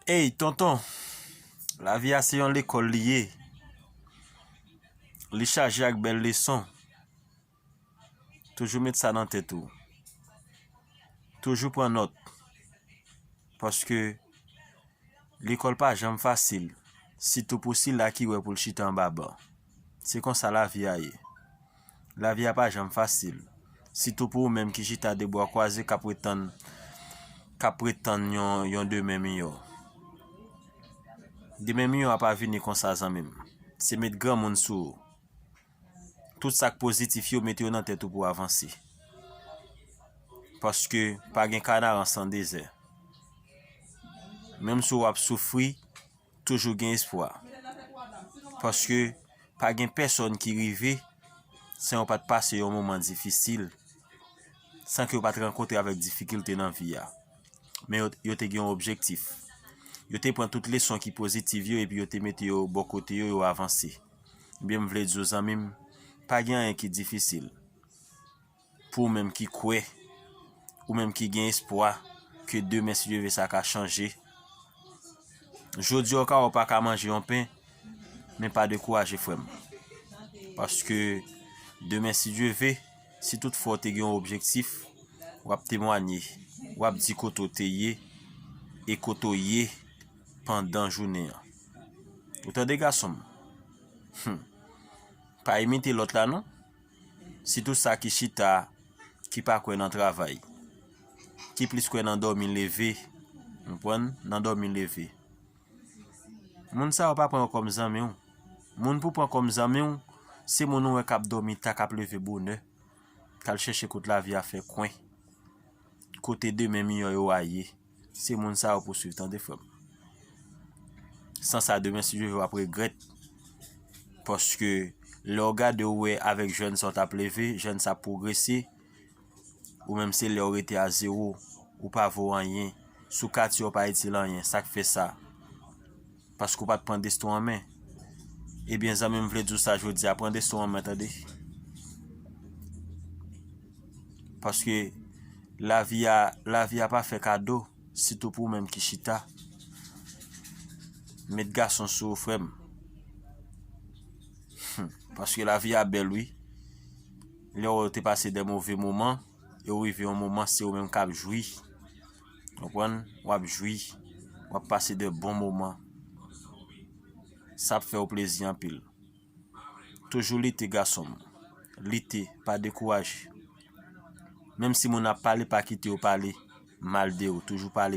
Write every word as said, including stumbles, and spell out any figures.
Ey, tonton, lavi a se yon lekòl li ye. Li chaje ak bèl leson. Toujou met sa nan tèt ou. Toujou pran nòt. Paske lekòl pa janm fasil. Sitou pou sila ki wè pou l chita anba ban. Se konsa lavi a ye. Lavi a pa janm fasil. Sitou pou ou menm ki chita de bwa kwaze k ap ret tann, k ap ret tann yon, yon demen miyò. Demen miyò a pa vini konsa, zanmi m. Se met granmoun sou ou. Tout sa k pozitif yo, mete yo nan tèt ou pou w avanse. Paske pa gen kanaran san dezè. Menm si w ap soufri, toujou gen espwa. Paske pa gen pèsòn ki rive san yo pa t pase yon moman difisil, san ke yo pa t rankontre avèk difikilte nan vi a. Men yo, yo te gen yon objektif. Yo te pran tout leson ki pozitif yo epi yo te mete yo bò kote yo, yo avanse. Ebyen, m vle di w, zanmi m, pa gen anyen ki difisil. Pou ou menm ki kwè, ou menm ki gen espwa ke demen, si Dye vle, sa ka chanje. Jodi a, w ka wè w pa ka manje yon pen, men pa dekouraje, frè m. Paske demen, si Dye vle, si toutfwa w te gen yon objektif, w ap temwanye, w ap di kote w te ye e kote w ye pandan jounen an. Ou tande, gason m? Hmm. Pa imite lòt la, non. Sitou sa ki chita, ki pa kwè nan travay, ki plis kwè nan dòmi leve, w konprann, nan dòmi leve. Moun sa yo pa pran yo kòm zanmi w. Moun pou pran kòm zanmi w, se moun ou wè k ap dòmi ta, k ap leve bonè, k al chèche kote lavi a fè kwen, kote demen miyò yo a ye. Se moun sa yo pou swiv, tande, frè m. San sa, demen, si Dye vle, w ap regrèt. Paske lè w gade, w wè avèk jèn sa w t ap leve, jèn sa ap pwogrese, ou menm se lè w rete a zewo, ou pa vo anyen. Sou katye w pa itil anyen, sa k fè sa? Paske w pa t pran desten w an men. Ebyen, zanmi m, vle di w sa jodi a, pran desten w an men, tande. Paske lavi a, lavi a pa fè kado, sitou pou ou menm ki chita. Met gason sou ou, frè m. Hmm. Paske lavi a bèl, wi. Lè w te pase de move moman, e w rive yon moman, se ou menm k ap jwi. Konprann? W ap jwi. W ap pase de bon moman. Sa ap fè w plezi anpil. Toujou lite, gason m. Lite, pa dekouraje. Menm si moun ap pale, pa kite yo pale mal de ou. Toujou pale.